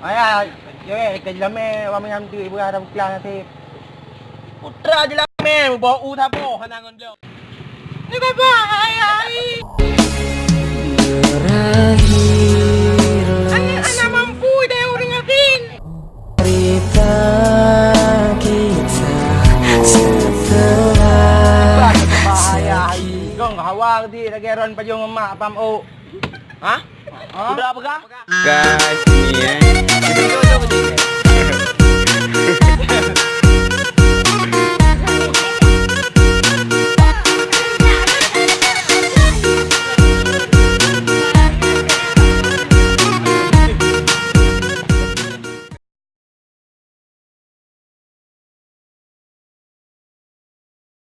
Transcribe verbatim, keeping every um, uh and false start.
Ayah, cewek ke jelamé, awak manyam tu ibu ada bukla nasib. Putra jelamé, bau u saboh hana ngon jok. Ni baba, ayah. Anak, anak mampu deh urang asin. Cerita kita setelah bahaya hai. Gong hawa geuti lagèe ron pajong emak pam ok. Ha? Ha? Udah pegang? Guys,